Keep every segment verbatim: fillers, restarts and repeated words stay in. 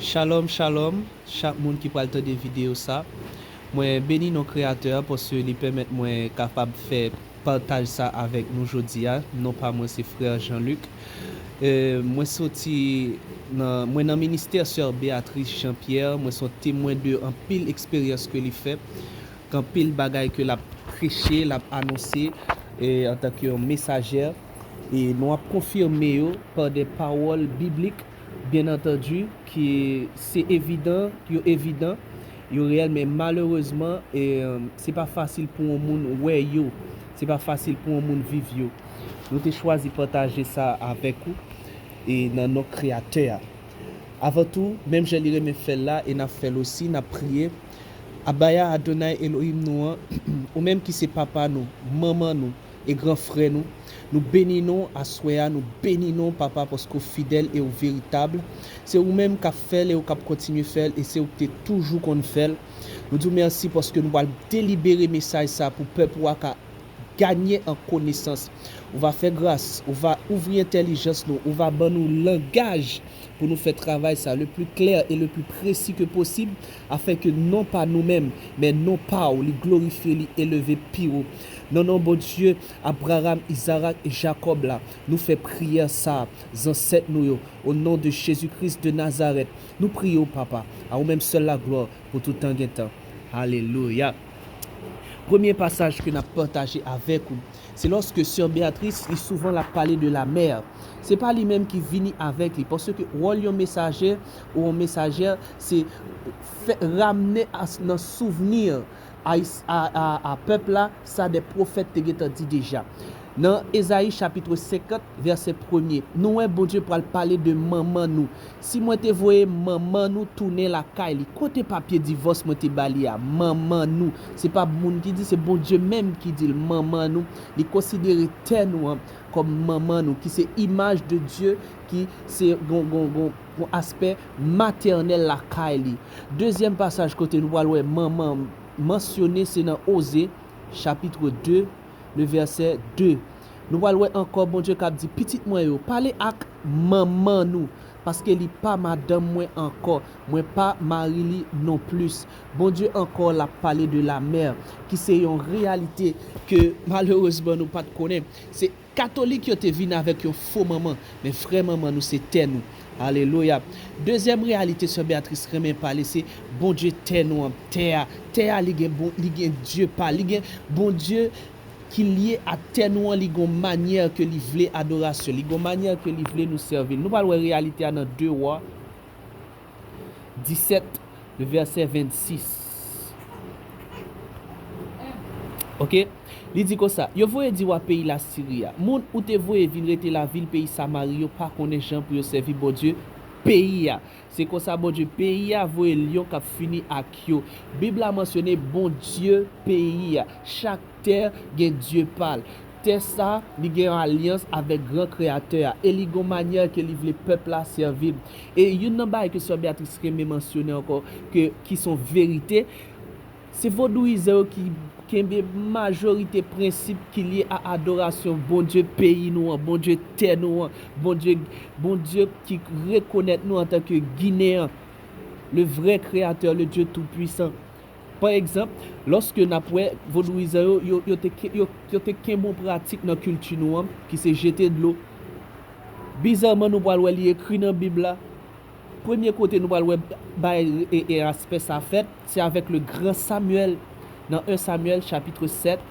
Shalom, shalom, chak moun ki pral tande videyo sa. Mwen beni non Kreyatè a paske li pèmèt mwen kapab fè pataj sa avèk nou jodi a. Non pa mwen se frè Jean-Luc. E, mwen soti nan, mwen nan ministè sè Béatrice Jean-Pierre. Mwen se yon temwen de anpil eksperyans ke li fè. Gen anpil bagay ke l ap preche, l ap anonse, e, antanke yon mesajè. E nou ap konfime yo pa de pawòl biblik, byen antandi, ki se evidan, yo evidan, yo reyèl, men malerezman, e, se pa fasil pou yon moun wè yo, se pa fasil pou yon moun viv yo. Nou te chwazi pataje sa avèk ou, e nan non Kreyatè a. Avan tou, menm jan li renmen fè l la, e n ap fè l osi, n ap priye. Abaya Adonai Elohim nou an, ou menm ki se papa nou, manman nou, e gran frè nou, nou beni non aswè a, nou beni non, papa, paske w fidèl e w veritab. Se ou menm k ap fè l e w k ap kontinye fè l, e se ou ki te toujou konn fè l. Nou di w mèsi paske nou pral delibere mesaj sa pou pèp ou a ka gagner en connaissance. Ou va fè gras, ou va ouvri entèlijans nou, ou va ban nou langaj pou nou fè travay sa le plus clair et le plus précis que possible, afin que non pa nou menm, men non pa w, li glorifye, li eleve pi wo. Nan non Bondye Abraham, Izarak e Jakòb la, nou fè priyè sa, zansèt nou yo, au nom de Jésus-Christ de Nazareth, nou priye w, Papa, a ou menm sèl laglwa pou tout tan gen tan. Alelouya. Premye pasaj ke n ap pataje avèk ou, se lòske sè Beatrice, li souvan l ap pale de la mer. Se pa li menm ki vini avèk li, paske wòl yon mesaje ou yon mesajè, se fè, ramne a, nan souvni a, a, a, a pèp la, sa de pwofèt te gentan di deja. Nan Ezayi chapit senkant, vèsè premye, nou wè Bondye pral pale de manman nou. Si mwen te voye manman nou tounen lakay li, kote papye divòs mwen te ba li a? Manman nou. Se pa moun ki di, se Bondye menm ki di l manman nou. Li konsidere tè nou an kòm manman nou, ki se imaj de Dye, ki se gon, gon, gon, gon aspè matènèl lakay li. Dezyèm pasaj kote nou pral wè manman mansyone, se nan Oze, chapit de, le vèsè de. Nou pral wè ankò Bondye k ap di, pitit mwen yo, pale ak manman nou, paske li pa madanm mwen ankò, mwen pa mari li nonplis. Bondye ankò l ap pale de la mer, ki se yon reyalite ke malerezman nou pa t konnen. Se katolik yo te vin avèk yon fo manman, men vrè manman nou se tè nou. Alelouya. Dezyèm reyalite sè Beatrice renmen pale, se Bondye tè nou an, tè a. Tè a, li gen bon, li gen Dye pa, li gen Bondye ki lye a tè nou an, li gon manyè ke li vle adorasyon, li gon manyè ke li vle nou sèvi l. Nou pral wè reyalite a nan de Wa disèt, le vèsè vennsis. Oke? Li di konsa, yo voye di wa peyi Lasiri a, moun ou te voye vin rete lavil peyi Samari yo pa konnen jan pou yo sèvi Bondye peyi a. Se konsa Bondye peyi a voye lyon k ap fini ak yo. Bib la mansyone Bondye peyi a. Chak tè gen dye pa l. Tè sa, li gen yon alyans avèk gran Kreyatè a. E li gon manyè ke li vle pèp la sèvi l. E youn nan bagay ke sè Beatrice renmen mansyone ankò, ke, ki son verite, se vodouyizan yo ki kenbe majorite prensip ki lye a adorasyon Bondye peyi nou an, Bondye tè nou an, Bondye, Bondye ki rekonèt nou antanke Ginen an, le vrai Créateur, le Dieu Tout-Puissant. Pa egzanp, lòske n ap wè vodouyizan yo, yo, yo te ke-, yo, yo te kenbe yon pratik nan kilti nou an, ki se jete dlo. Bizarman, nou pral wè li ekri nan Bib la. Premye kote nou pral wè bay e, e aspè sa fèt, se avèk le gran Samyèl, nan en Samyèl chapit sèt,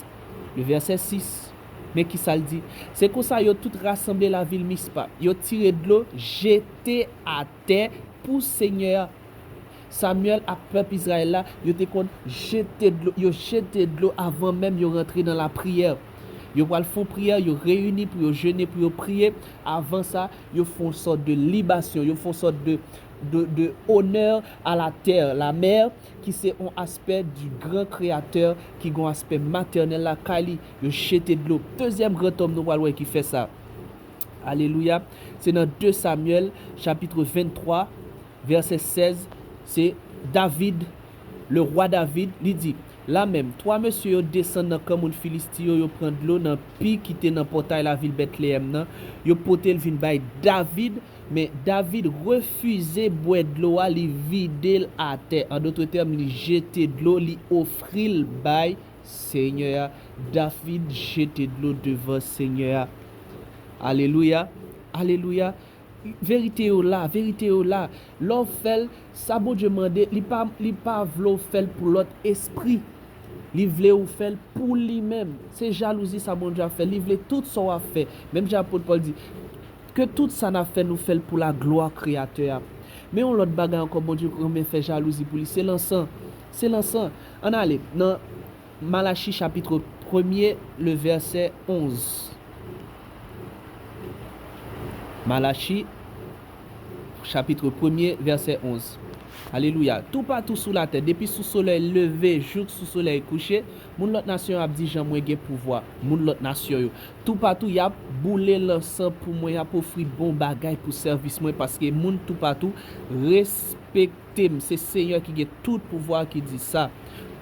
le vèsè sis. Men ki sa l di? Se konsa yo tout rasanble lavil Mispa. Yo tire dlo, jete atè pou Senyè a. Samyèl ak pèp Izrayèl la, yo te konn jete dlo, yo jete dlo avan menm yo rantre nan lapriyè. Yo pral fè yon priyè, yo reyini pou yo jene, pou yo priye. Avan sa, yo fè yon sòt de libasyon, yo fè yon sòt de, de, de honneur à la terre, la mer, ki se yon aspè du grand Créateur, ki gon aspè matènèl lakay li, yo jete dlo. Dezyèm gran tòm nou pral wè ki fè sa. Alelouya. Se nan de Samyèl, chapit venntwa, vèsè sèz, se David, le roi David, li di, la menm, twa mesye yo desann nan kan moun Filisti yo, yo pran dlo nan pi ki te nan pòtay lavil Bètleyèm nan, yo pote l vin bay David, Men David refize bwè dlo a, li vide l atè. An dòt tèm, li jete dlo, li ofri l bay Senyè a. David jete dlo devan Senyè a. Alelouya. Alelouya. Verite yo la, verite yo la. Lè w fè l, sa Bondye mande, li pa, li pa vle w fè l pou lòt espri. Li vle w fè l pou li menm. Se jalouzi sa Bondye ap fè. Li vle tout sa w ap fè. Menm jan apot Pòl di, ke tout sa n ap fè, nou fè l pou laglwa Kreyatè a. Men yon lòt bagay ankò, Bondye renmen fè jalouzi pou li, se lansan. Se lansan. Ann ale nan Malachi chapit premye, le vèsè onz. Malachi, chapit premye, vèsè onz. Alelouya. Toupatou sou latè, depi sou solèy leve jouk sou solèy kouche, moun lòt nasyon yo ap di, "Jan mwen gen pouvwa." Moun lòt nasyon yo. Toupatou, y ap boule lansan pou mwen, y ap ofri bon bagay pou sèvis mwen, paske moun toupatou respekte m. Se Senyè ki gen tout pouvwa ki di sa.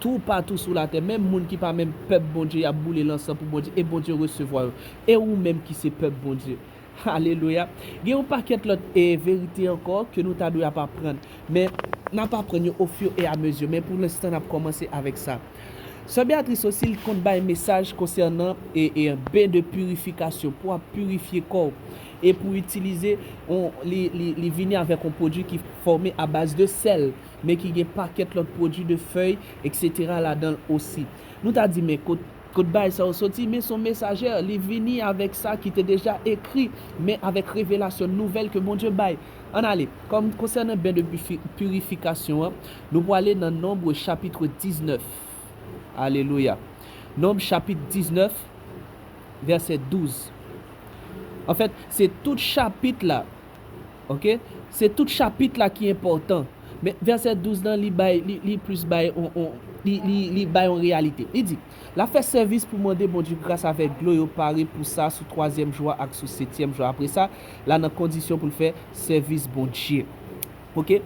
Toupatou sou latè, menm moun ki pa menm pèp Bondye, y ap boule lansan pou Bondye, e Bondye resevwa yo. E ou menm ki se pèp Bondye. Alelouya. Gen yon pakèt lòt e verite ankò ke nou ta dwe ap aprann. Men, n ap aprann yo ofiramezi. Men pou lenstan, n ap kòmanse avèk sa. Sè Beatrice osi, li konn bay mesaj konsènan e, e ben de pirifikasyon pou ap pirifye kò w. E pou itilize, on, li, li, li vini avèk yon pwodui ki fòme a baz de sèl, men ki gen pakèt lòt pwodui de fèy, etsetera ladan l osi. Nou ta di, men kot, kot bagay sa yo soti? Men se yon mesaje, li vini avèk sa ki te deja ekri, men avèk revelasyon nouvèl ke Bondye bay. Ann ale, kòm konsènan ben de pifi-, pirifikasyon an, nou pwale nan Nonb chapit diznèf. Alelouya. Nonb chapit diznèf, vèsè douz. Anfèt, se tout chapit la. Oke? Se tout chapit la ki enpòtan. Men vèsè douz lan, li bay, li, li plis bay on, on, li, li, li bay yon reyalite. Li di, "L ap fè sèvis pou mande Bondye gras avèk dlo yo pare pou sa sou twazyèm jou a ak sou setyèm jou a." Apre sa, l a nan kondisyon pou l fè sèvis Bondye. Oke?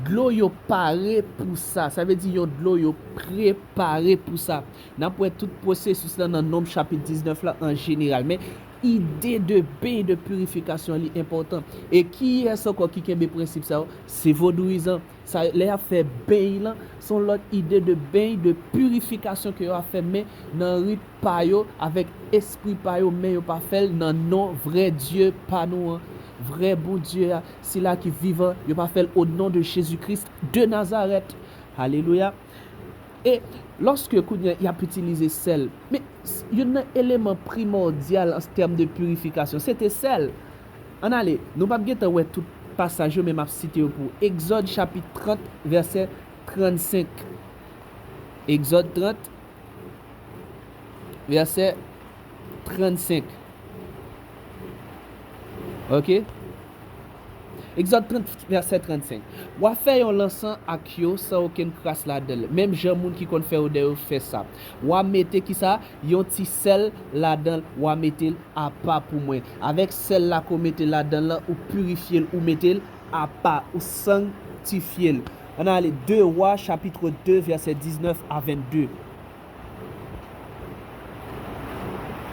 Dlo yo pare pou sa. Sa vle di yon dlo yo prepare pou sa. N ap wè tout pwosesis lan nan Nonb chapit diznèf la an jeneral. Men ide de ben de pirifikasyon li enpòtan. E kiyès ankò ki kenbe prensip sa yo? Se vodouyizan. Sa, lè y ap fè ben lan, se yon lòt ide de ben de pirifikasyon ke yo ap fè, men nan rit pa yo, avèk espri pa yo, men yo pa fè l nan non vrè Dye pa nou an, vrè Bondye a, sila ki vivan, yo pa fè l o non de Jezi Kris de Nazarèt. Alelouya. E lòske kounye a y ap itilize sèl, men s-, youn nan eleman primòdyal an tèm de pirifikasyon, se te sèl. Ann ale, nou p ap gentan wè tout pasaj yo, men m ap site yo pou ou. Egzòd chapit trant, vèsè trannsenk. Egzòd trant, vèsè trannsenk. Oke? Egzòd trant, vèsè trannsenk. W a fè yon lansan ak yo san okenn kras ladan l, menm jan moun ki konn fè odè yo fè sa. W a mete kisa? Yon ti sèl ladan l, w a mete l apa pou mwen. Avèk sèl la ke w mete ladan l lan, ou pirifye l, ou mete l apa, ou sanktifye l. Ann ale, de Wa, chapit de, vèsè diznèf a vennde.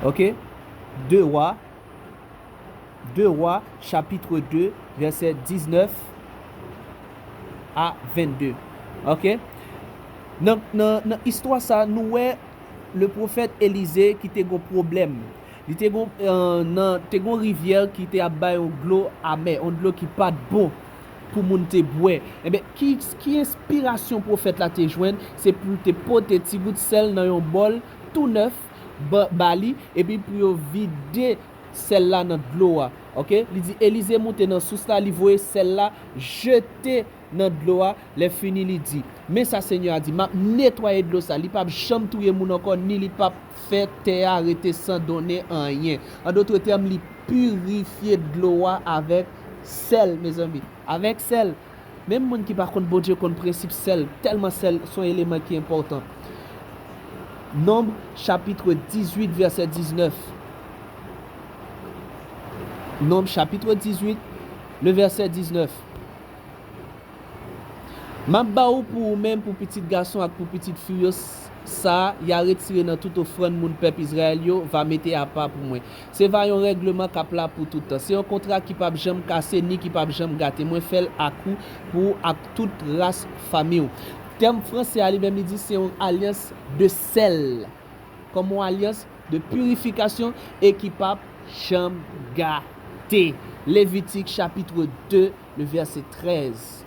Oke? De Wa, de Wa, chapit de, vèsè diznèf a vennde. Oke? Nan, nan, nan istwa sa, nou wè le pwofèt Elize ki te gon pwoblèm. Li te gon, eh, nan, te gon rivyè ki te ap bay yon dlo amè, yon dlo ki pa t bon pou moun te bwè. Enben, ki, ki enspirasyon pwofèt la te jwenn? Se pou l te pote ti gout sèl nan yon bòl tou nèf ba, ba li, epi pou yo vide sèl la nan dlo a. Oke? Li di, Elize moute nan sous la, li voye sèl la jete nan dlo a. Lè fini, li di, "Men sa Senyè a di, m ap netwaye dlo sa. Li p ap janm touye moun ankò, ni li p ap fè tè a rete san donnen anyen." An dòt tèm, li pirifye dlo a avèk sèl, mezanmi. Avèk sèl. Menm moun ki pa konn Bondye konn prensip sèl, tèlman sèl se yon eleman ki enpòtan. Nonb, chapit dizuit, vèsè diznèf. Nonb, chapit dizuit, le vèsè diznèf. M ap ba ou pou ou menm, pou pitit gason ak pou pitit fi yo, s-, sa a, y a retire nan tout ofrann moun pèp Izrayèl yo va mete apa pou mwen. Se va yon règleman k ap la pou tout tan. Se yon kontra ki p ap janm kase ni ki p ap janm gate. Mwen fè l ak ou, pou ou ak tout ras fanmi w. Tèm franse a li menm li di se yon alyans de sèl, kòm yon alyans de purifikasyon e ki p ap janm gate. Levitik chapitre de, le verset treize.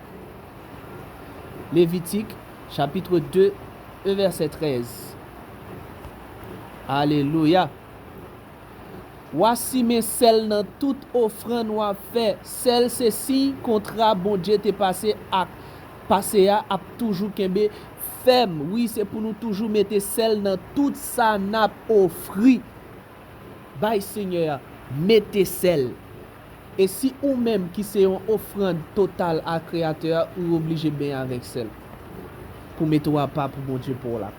Levitik chapitre de, le verset treize. Alelouya. W a simen sèl nan tout ofrann w ap fè. Sèl se siy kontra Bondye te pase ak pase a ap toujou kenbe fèm. Wi, se pou nou toujou mete sèl nan tout sa n ap ofri bay Senyè a. Mete sèl. E si ou menm ki se yon ofrann total a Kreyatè a, ou oblije benyen avèk sèl pou mete w apa pou Bondye pa w la.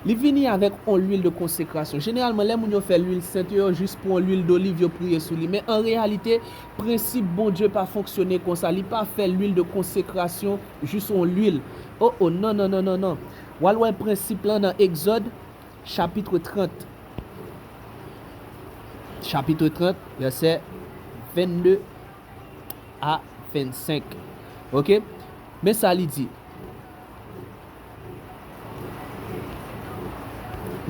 Li vini avèk on lwil de konsekrasyon. Jeneralman, lè moun yo fè lwil sent yo, yo jis pran lwil doliv, yo priye sou li. Men an reyalite, prensip Bondye pa fonksyone konsa. Li pa fè lwil de konsekrasyon jis on lwil. O, o, non, non, non, non, non. W al wè prensip lan nan Egzòd, chapitre trente. Chapitre trente, vèsè vennde a vennsenk. Oke? Men sa li di.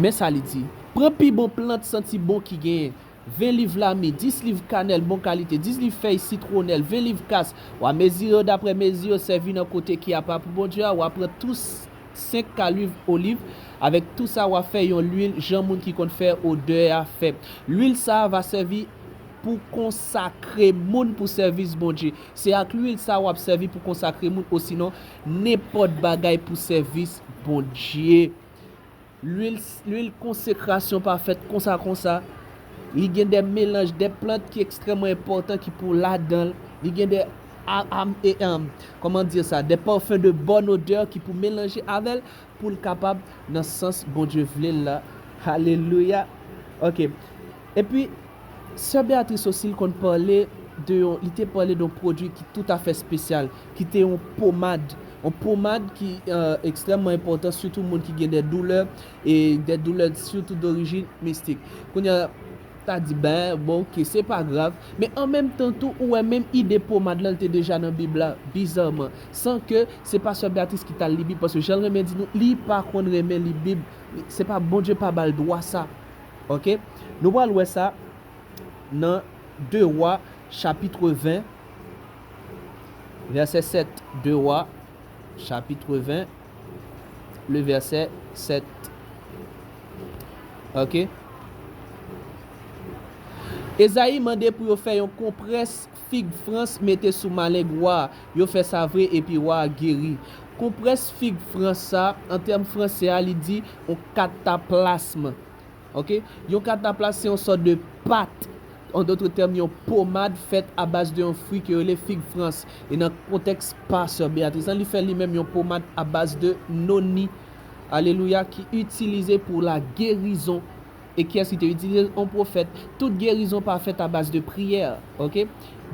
Men sa li di. Pran pi bon plant santi bon ki genyen. Ven liv lami, dis liv kanèl bon kalite, dis liv fèy sitwonèl, ven liv kas. W a mezire yo daprè mezi yo sèvi nan kote ki apa pou Bondye a. W a pran tou s-, senk ka lwiv oliv. Avèk tou sa, w a fè yon lwil jan moun ki konn fè odè a fè. Lwil sa a va sèvi pou konsakre moun pou sèvis Bondye. Se ak lwil sa a w ap sèvi pou konsakre moun, osinon nenpòt bagay pou sèvis Bondye. Lwil, lwil konsekrasyon pa fèt konsa konsa. Li gen de melanj de plant ki ekstrèmman enpòtan ki pou ladan l. Li gen de a, a, e, em, kòman di sa, de parfum de bonne odeur ki pou melanje avè l pou l kapab nan sans Bondye vle l la. Alelouya. Oke. Epi, Sè Beatrice osi, l konn pale de yon, li te pale de yon pwodui ki toutafè espesyal, ki te yon pomad. Yon pomad ki, euh, ekstrèmman enpòtan, sitou moun ki gen de doulè, e de doulè sitou dorijin mistik. Kounye a, ta di, ben, bon, oke, se pa grav. Men an menm tan tou, ou wè menm ide pomad lan, l te deja nan Bib la, bizarman. San ke se pa Sè Beatrice ki t al li Bib, paske jan l renmen di nou, li pa konn renmen li Bib. Se pa, Bondye pa ba l dwa sa. Oke? Nou pral wè sa nan de Wa, chapitre vingt, verset sept. De Wa, chapitre vingt, le verset sept. Oke? Ezayi mande pou yo fè yon konprès fig frans mete sou maleng wa a. Yo fè sa vre epi wa a geri. Konprès fig frans sa, an tèm franse a, li di yon kataplasm. Oke? Yon kataplasm se yon sòt de pat. An dòt tèm, yon pomad fèt a baz de yon fwi ke yo rele fig frans. E nan kontèks pa Sè Beatrice lan, li fè li menm yon pomad a baz de noni. Alelouya, ki itilize pou la gerizon. E kiyès ki te itilize? Yon pwofèt. Tout gerizon pa fèt a baz de priyè. Oke?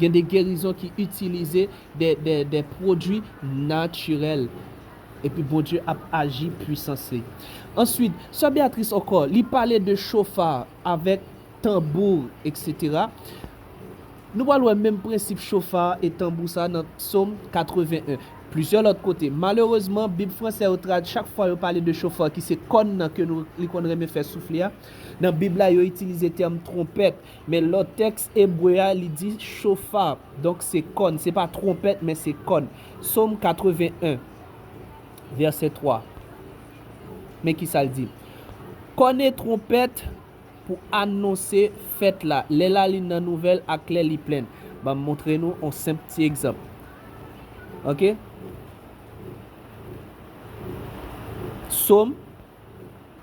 Gen de gerizon ki itilize de, de, de pwodui natirèl. Epi Bondye ap aji pwisans li. Answit, Sè Beatrice ankò, li pale de chofa avèk tanbou, etsetera. Nou pral wè menm prensip chofa e tanbou sa nan Sòm katreven en. Plizyè lòt kote. Malerezman, Bib fransè yo trad-, chak fwa yo pale de chofa ki se kòn nan ke nou, li konn renmen fè soufle a, nan Bib la, yo itilize tèm twonpèt. Men lòt tèks ebre a, li di chofa. Donk, se kòn. Se pa twonpèt, men se kòn. Sòm katreven en, vèsè twa. Men ki sa l di? Kòn e twonpèt pou anonse fèt la, lè lalin nan nouvèl ak lè li plenn. Ban m montre nou yon senp ti egzanp. Oke? Sòm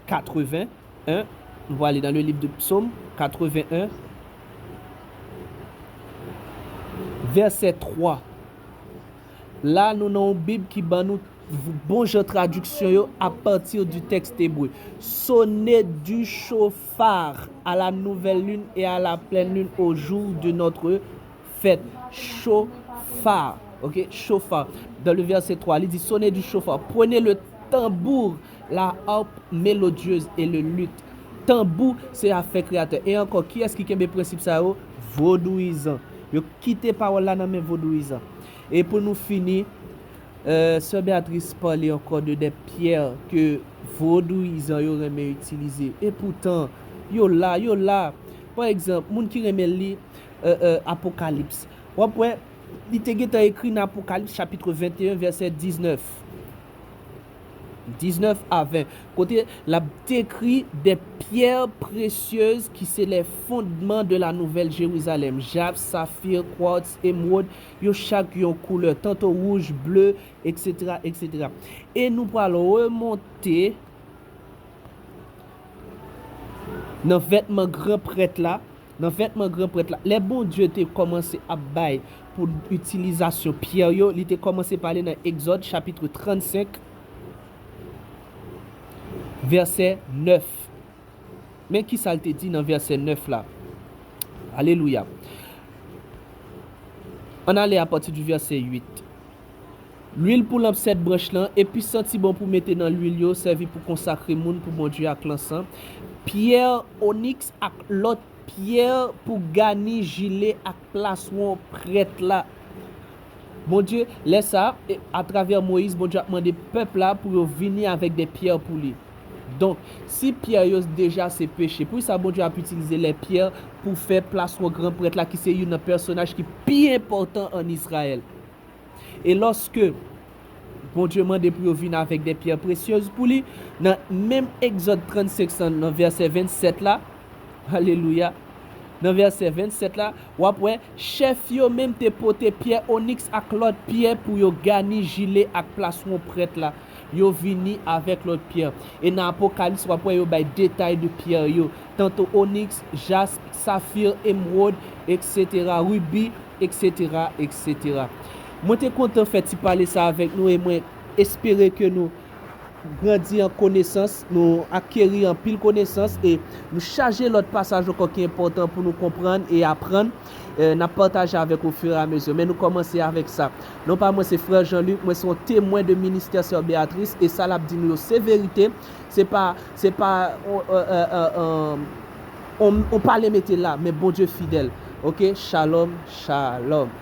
katreven en, nou va ale dans le livre de Psaume katreven en, vèsè twa. La, nou nan yon Bib ki ban nou bon jan tradiksyon yo à partir du texte hébreu. Sonnez du chofar à la nouvelle lune et à la pleine lune au jour de notre fête. Chofar. Oke? Chofar. Dans le verset trois, li di, sonnez du chofar. Prenez le, Tambour, la harpe mélodieuse et le luth. Tanbou, se afè kreyatè. E ankò, kiyès ki kenbe prensip sa yo? Vodouyizan. Yo kite pawòl la nan men vodouyizan. E pou nou fini, euh, Sè Beatrice pale ankò de de pyè ke vodouyizan yo renmen itilize. E poutan, yo la, yo la. Pa egzanp, moun ki renmen li, euh, euh, Apokalips. W ap wè, li te gentan ekri nan Apokalips chapit venteyen, vèsè diznèf. Diznèf a ven, kote l ap dekri de pyè presyez ki se les fondements de la Nouvelle Jérusalem, jasp, safir, kwartz, emwod, yo chak yon koulè, tanto wouj, ble, et cetera, et cetera. E nou pral remonte nan vètman gran prèt la, nan vètman gran prèt la, lè Bondye te kòmanse ap bay pou itilizasyon pyè yo, li te kòmanse pale nan Egzòd chapit trannsenk, vèsè nèf. Men ki sa l te di nan vèsè nèf la. Alelouya. Ann ale apati di vèsè uit. Lwil pou lanp sèt branch lan, epi santi bon pou mete nan lwil yo, sèvi pou konsakre moun pou Bondye ak lansan. Pyè oniks ak lòt pyè pou gani jile ak plaswon prèt la. Bondye, lè sa, e, atravè Moyiz, Bondye ap mande pèp la pou yo vini avèk de pyè pou li. Donk, si pyè yo deja se peche, poukisa Bondye ap itilize lè pyè pou fè plaswon gran prèt la, ki se youn nan pèsonaj ki pi enpòtan ann Izrayèl? E lòske Bondye mande pou yo vin avèk de pyè presyez pou li, nan menm Egzòd trannsenk sa, nan vèsè vennsèt la, alelouya, nan vèsè vennsèt la, w ap wè, chèf yo menm te pote pyè oniks ak lòt pyè pou yo gani jile ak plaswon prèt la. Yo vini avèk lòt pyè. E nan Apokalips, w ap wè yo bay detay de pyè yo, tanto oniks, jasp, safir, emwod, et cetera, ribi, et cetera, et cetera. Mwen te kontan fè ti pale sa avèk nou e mwen espere ke nou grandi an konesans, nou akeri anpil konesans e nou chaje lòt pasaj ankò ki enpòtan pou nou konprann e aprann. Eh, n ap pataje avèk ou ofiramezu, men nou kòmanse avèk sa. Non pa mwen se Frè Jean-Luc, mwen se yon temwen de ministè Sè Beatrice e sa l ap di nou yo se verite, se pa, se pa on, euh, euh, euh, euh, on, on pale mete la, men Bondye fidèl. Ok, shalom, shalom.